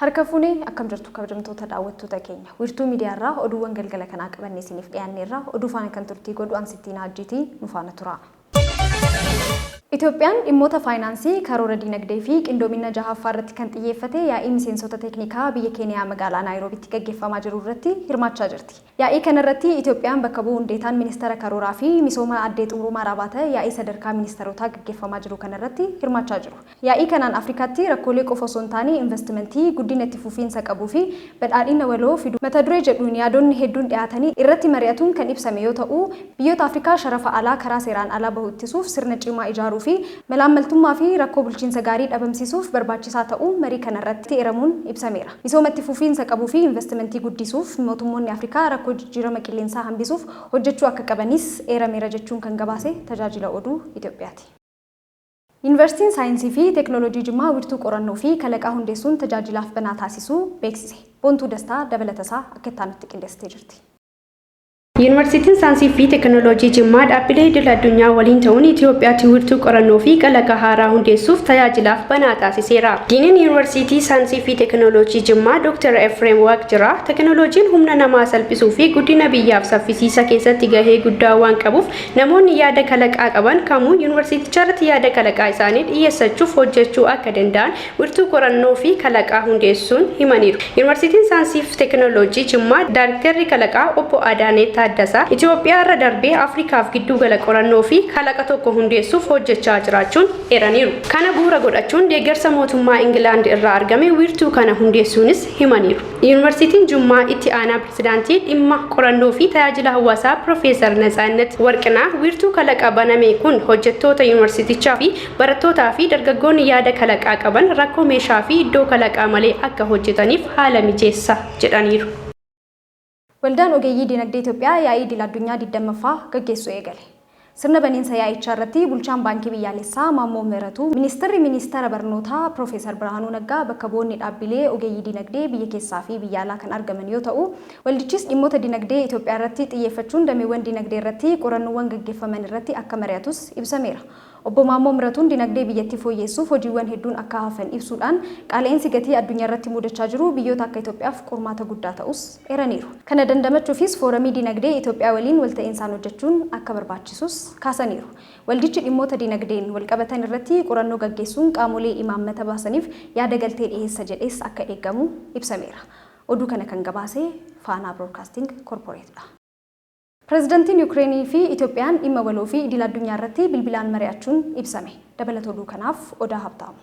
Harka fuunee akkam jirtu kabajamtoota daawwattoota keenya. Wiirtuu miidiyaarraa oduuwwan galgala kanaa qabannee isiniif dhiyaanneerra oduu faana kan turtii godhu Ansittiin Haajjiitii nu faana tura. Itoophiyaan dhimmoota faayinaansii, karoora diinagdee fi qindoomina jahaffaa irratti kan xiyyeeffate yaa'ii miseensota teeknikaa biyya Keeniyaa magaalaa Naayiroobitti gaggeeffamaa jiru irratti hirmaachaa jirti. Yaa'ii kana irratti Itoophiyaan bakka bu'uun Deetaan Ministeera Karooraa fi Misooma Addee Xumurumaar Abaata yaa'ii sadarkaa ministeerotaa gaggeeffamaa jiru kana irratti hirmaachaa jiru. Yaa'ii kanaan Afrikaatti rakkoolee qofa osoo hin taane invastimantii, guddina itti fufiinsa qabuu fi badhaadhina waloo fiduu mata duree jedhuun yaadonni hedduun dhiyaatanii irratti mari'atuun kan ibsame yoo ta'u, biyyoota Afrikaa sharafa alaa karaa seeraan alaa bahu ittisuuf sirna cimaa ijaaruu fi malaammaltummaa fi rakkoo bulchiinsa gaarii dhabamsiisuuf barbaachisaa ta'uu marii kana irratti eeramuun ibsameera. Misooma itti fufiinsa qabuu fi invastimantii guddisuuf mootummoonni Afrikaa rakkoo jijjiirama qilleensaa hambisuuf hojjechuu akka qabanis eerameera jechuun kan gabaase Tajaajila Oduu Itoophiyaati. Yuunivarsiitiin Saayinsii fi Teeknooloojii Jimmaa wiirtuu qorannoo fi kalaqaa hundeessuun tajaajilaaf banaa taasisuu beeksise. Boontuu Dastaa dabalatasaa akka itti aanutti qindeessitee jirti. Yuunivarsiitiin Saayinsii fi Teeknooloojii Jimmaa dhaabbilee idil addunyaa waliin ta'uun Itoophiyaatti wiirtuu qorannoo fi kalaqa haaraa hundeessuuf tajaajilaaf banaa taasiseera. Diiniin Yuunivarsiitii Saayinsii fi Teeknooloojii Jimmaa Dr. Efreem Waaqjiraa teeknooloojiin humna namaa salphisuu fi guddina biyyaaf saffisiisa keessatti gahee guddaa waan qabuuf namoonni yaada kalaqaa qaban kamuu yuunivarsiiticharratti yaada kalaqaa isaanii dhiyeessachuuf hojjechuu akka danda'an wiirtuu qorannoo fi kalaqaa hundeessuun himaniiru. Yuunivarsiitiin Saayinsii fi Teeknooloojii Jimmaa Daayrektarri kalaqaa obbo Adaanee Taaddasaa Itoophiyaa irra darbee Afrikaaf giddugala qorannoo fi kalaqa tokko hundeessuuf hojjechaa jiraachuun eeraniiru. Kana bu'uura godhachuun deeggarsa mootummaa Ingilaand irraa argame wiirtuu kana hundeessuunis himaniiru. Yuunivarsiitiin Jimmaa itti aanaa pirezidaantii dhimma qorannoo fi tajaajila hawaasaa Piroofeesar Natsaannat Warqinaa wiirtuu kalaqa baname kun hojjettoota yuunivarsiitichaa fi barattootaa fi dargaggoonni yaada kalaqaa qaban rakkoo meeshaa fi iddoo kalaqaa malee akka hojjetaniif haala mijeessa jedhaniiru. Waldaan Ogeeyyii Dinagdee Itoophiyaa yaa'ii idil addunyaa 20ffaa gaggeessuu eegale. Sirna baniinsa yaa'ichaa irratti Bulchaan Baankii Biyyaalessaa Maammoo Mihiratuu, Ministirri Ministeera Barnootaa Piroofeesar Birhaanuu Naggaa, bakka bu'oonni dhaabbilee ogeeyyii dinagdee biyya keessaa fi biyya alaa kan argaman yoo ta'u, waldichis dhimmoota dinagdee Itoophiyaa irratti xiyyeeffachuun dameewwan dinagdee irratti qorannoowwan gaggeeffaman irratti akka mari'atus ibsameera. Obbo Maammoo Miratuun dinagdee biyyattii fooyyeessuuf hojiiwwan hedduun akka hafan ibsuudhaan, qaala'insi gatii addunyaarratti mudachaa jiru biyyoota akka Itoophiyaaf qormaata guddaa ta'uus eeraniiru. Kana dandamachuufis Fooramii Dinagdee Itoophiyaa waliin walta'iinsaan hojjechuun akka barbaachisus kaasaniiru. Waldichi dhimmoota dinagdeen walqabatan irratti qorannoo gaggeessuun qaamolee imaammata baasaniif yaada galtee dhiheessa jedhees akka eegamu ibsameera. Oduu kana kan gabaase Faanaa Biroodkaasting Korporeetdha. Pireezidantiin Yuukireenii fi Itoophiyaan dhimma waloo fi idil addunyaa irratti bilbilaan mari'achuun ibsame. Dabalata oduu kanaaf Odaa Habtaamu.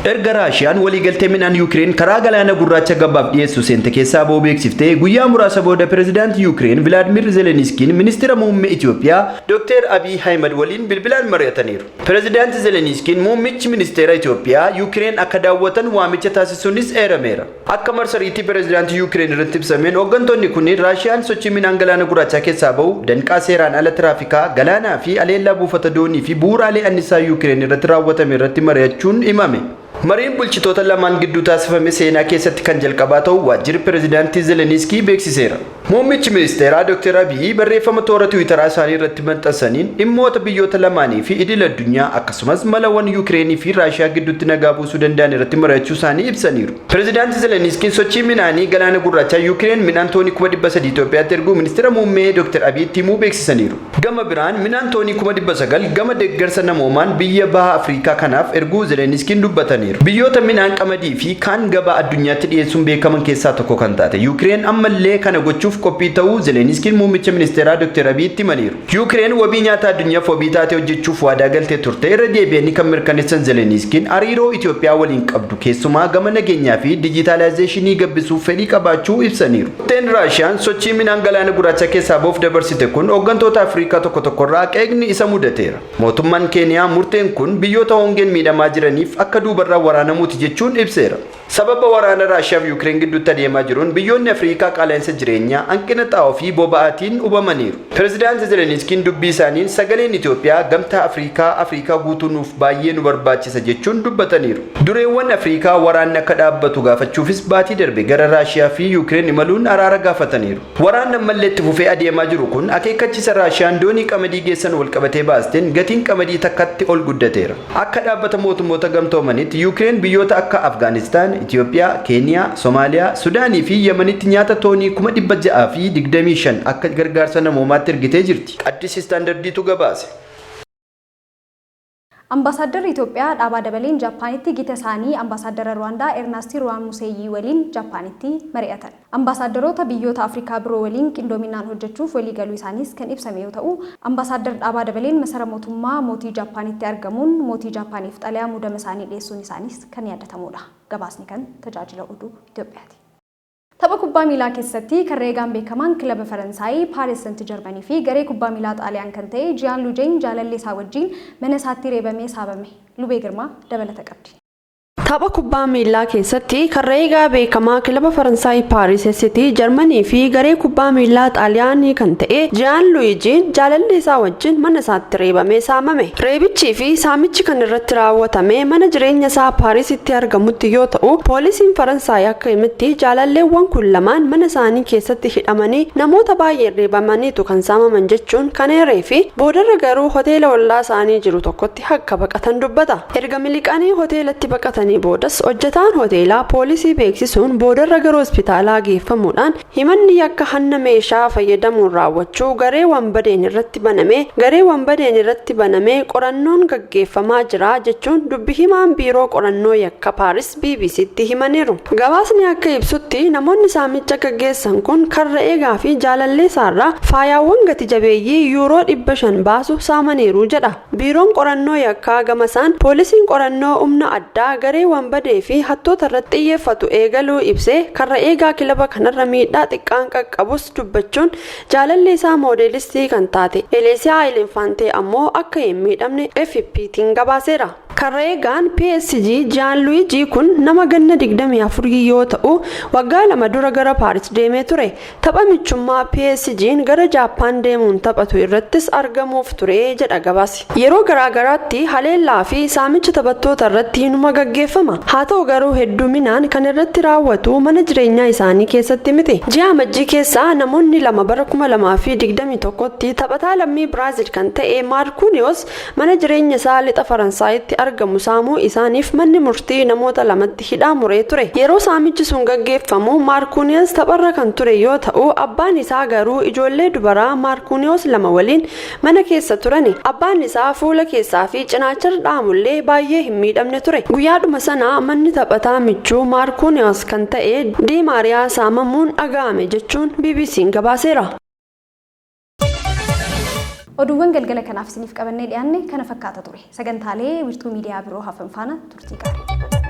Erga Raashiyaan waliigaltee midhaan Yuukireen karaa galaana gurraacha gabaaf dhiyeessu seente keessaa ba'uu beeksiftee guyyaa muraasa booda pireezidaantii Yuukireen Vilaadimir Zeleniskiin ministira muummee Itoophiyaa Dr. Abiy Ahimad waliin bilbilaan mari'ataniiru. Pireezidaanti Zeleniskiin muummichi ministeera Itoophiyaa Yuukireen akka daawwatan waamicha taasisuunis eerameera. Akka marsariitii pireezidaantii Yuukireen irratti ibsameen hooggantoonni kunneen Raashiyaan sochii midhaan galaana gurraachaa keessaa bahu, danqaa seeraan ala tiraafikaa, galaanaa fi aleellaa buufata doonii fi bu'uuraalee annisaa Yuukireen irratti raawwatame irratti mari'achuun himame. Mariin bulchitoota lamaan gidduu taasifame seenaa keessatti kan jalqabaa ta'u waajjirri pireezidaantii Zeleniskii beeksiseera. Muummichi ministeeraa Dr. Abiy barreeffama toora Tiwiitaraa isaanii irratti maxxansaniin dhimmoota biyyoota lamaanii fi idil addunyaa akkasumas malawwan Yuukireenii fi Raashiyaa gidduutti nagaa buusuu danda'an irratti mari'achuu isaanii ibsaniiru. Pireezidaanti Zeleniskiin sochii midhaanii galaana gurraachaa Yuukireen midhaan toonii 300,000 Itoophiyaatti erguu ministeera muummee Dr. Abiyyitti himuu beeksisaniiru. Gama biraan midhaan toonii 900,000 gama deeggarsa namoomaan biyya baha Afrikaa kanaaf erguu Zeleniskiin dubbataniiru. Biyyoota midhaan qamadii fi kaan gabaa addunyaatti dhiyeessuun beekaman keessaa tokko kan taate Yuukireen ammallee kana gochuuf qophii ta'uu Zeleniskiin muummicha ministeeraa Dr. Abiyyitti himaniiru. Yuukireen wabii nyaataa addunyaaf wabii taatee hojjechuuf waadaa galtee turte irra deebi'anii kan mirkaneessan Zeleniskiin hariiroo Itoophiyaa waliin qabdu keessumaa gama nageenyaa fi dijitaalaayizeeshinii gabbisuuf fedhii qabaachuu ibsaniiru. Murteen Raashiyaan sochii midhaan galaana gurraacha keessaa ba'uuf dabarsite kun hooggantoota Afrikaa tokko tokkorraa qeeqni isa mudateera. Mootummaan Keeniyaa murteen kun biyyoota hongeen miidhamaa jiraniif akka duubarraa waraanamuuti jechuun ibseera. Sababa waraana Raashiyaa fi Yuukireen gidduutti adeemaa jiruun biyyoonni Afrikaa qaala'insa jireenyaa, hanqina xaa'oo fi boba'aatiin hubamaniiru. Pireezidaanti Zeleniskiin dubbii isaaniin sagaleen Itoophiyaa gamtaa Afrikaa Afrikaa guutuu nuuf baay'ee nu barbaachisa jechuun dubbataniiru. Dureewwan Afrikaa waraanni akka dhaabbatu gaafachuufis baatii darbe gara Raashiyaa fi Yuukireen imaluun araara gaafataniiru. Waraanni ammallee itti fufee adeemaa jiru kun akeekkachiisa Raashiyaan doonii qamadii geessan walqabatee baasteen gatiin qamadii takkatti ol guddateera. Akka dhaabbata mootummoota gamtoomanitti Yuukireen biyyoota akka Afgaanistaan, Itoophiyaa, Keeniyaa, Somaaliyaa, Sudaanii fi Yemenitti nyaata toonii 625,000 akka gargaarsa namoomaatti ergitee jirti. Addis Standardiitu gabaase. Ambaasaaddarri Itoophiyaa Dhaabaa Dabaleen Jaappaanitti gita isaanii Ambaasaadara Ruwaandaa Ernaastii Ruwaamuseeyyii waliin Jaappaanitti mari'atan. Ambaasaaddaroota biyyoota Afrikaa biroo waliin qindoominaan hojjechuuf waliigaluu isaaniis kan ibsame yoo ta'u, Ambaasaadar Dhaabaa Dabaleen masara mootummaa mootii Jaappaanitti argamuun mootii Jaappaaniif xalayaa muudama isaanii dhiyeessuun isaaniis kan yaadatamudha. Gabaasni kan Tajaajila Oduu Itoophiyaati. Tapha kubbaa miilaa keessatti karra eegaan beekamaan kilaba Faransaayii Paaris Senti Jarmanii fi garee kubbaa miilaa Xaaliyaan kan ta'e Jiyaan Luujeen jaalallee isaa wajjin mana isaatti reebamee saamame. Lubee Girmaa dabalata qabdi. Tapha kubbaa miilaa keessatti karra eegaa beekamaa kilaba Faransaay Paaris ST Jarmanii fi garee kubbaa miilaa Xaaliyaanii kan ta'e Jiyaan Luijiin jaalallee isaa wajjin mana isaatti reebamee saamame. Reebichii fi saamichi kan irratti raawwatame mana jireenya isaa Paarisitti argamutti yoo ta'u, poolisiin Faransaay akka himetti jaalalleewwan kun lamaan mana isaanii keessatti hidhamanii namoota baay'een reebamaniitu kan saamaman jechuun kan eeree fi boodarra garuu hoteela ollaa isaanii jiru tokkotti akka baqatan dubbata. Erga miliqanii hoteelatti baqatanii boodas hojjetaan hoteelaa poolisii beeksisuun boodarra gara hospitaalaa geeffamuudhaan himanni yakka hanna meeshaa fayyadamuun raawwachuu garee wanbadeen irratti banamee qorannoon gaggeeffamaa jira jechuun dubbi himaan biiroo qorannoo yakka Paaris BBCtti himaniiru. Gabaasni akka ibsutti namoonni saamicha gaggeessan kun karra eegaa fi jaalallee isaarraa faayaawwan gati jabeeyyii yuuroo 500 baasu saamaniiru jedha. Biiroon qorannoo yakkaa gamasaan poolisiin qorannoo humna addaa garee wanbadee fi hattoota irratti xiyyeeffatu eegaluu ibsee, karra eegaa kilaba kanarra miidhaa xiqqaan qaqqabus dubbachuun, jaalalli isaa moodeelistii kan taate Eleesiyaa Elinfaantee ammoo akka hin miidhamne AFPtiin gabaaseera. Karra eegaan PSG Jaan Luijii kun nama ganna 24 yoo ta'u, waggaa 2 dura gara Paaris deemee ture. Tapha michummaa PSG'n gara Jaappaan deemuun taphatu irrattis argamuuf ture jedha gabaasi. Yeroo garaagaraatti haleellaa fi saamicha taphattoota irratti numa gaggeeffama. Haa ta'u garuu hedduminaan kan irratti raawwatu mana jireenyaa isaanii keessatti miti. Ji'a Amajjii keessaa namoonni lama bara 2021tti taphataa lammii Biraazil kan ta'e Maarkuuniyoos mana jireenya isaa lixa Faransaayitti argamu saamuu isaaniif manni murtii namoota lamatti hidhaa muree ture. Yeroo saamichi sun gaggeeffamu Maarkuuniyoos tapharra kan ture yoo ta'u, abbaan isaa garuu ijoollee dubaraa Maarkuuniyoos lama waliin mana keessa turani. Abbaan isaa fuula keessaa fi cinaacharra dhahamullee baay'ee hin miidhamne ture. Guyyaadhuma sana manni taphataa michuu Maarkuuniyoos kan ta'e Di Maariyaa saamamuun dhaga'ame jechuun BBC'n gabaaseera. Oduuwwan galgala kanaaf isiniif qabannee dhiyaanne kana fakkaata ture. Sagantaalee Wiirtuu Miidiyaa biroo hafan faana turtii gaarii.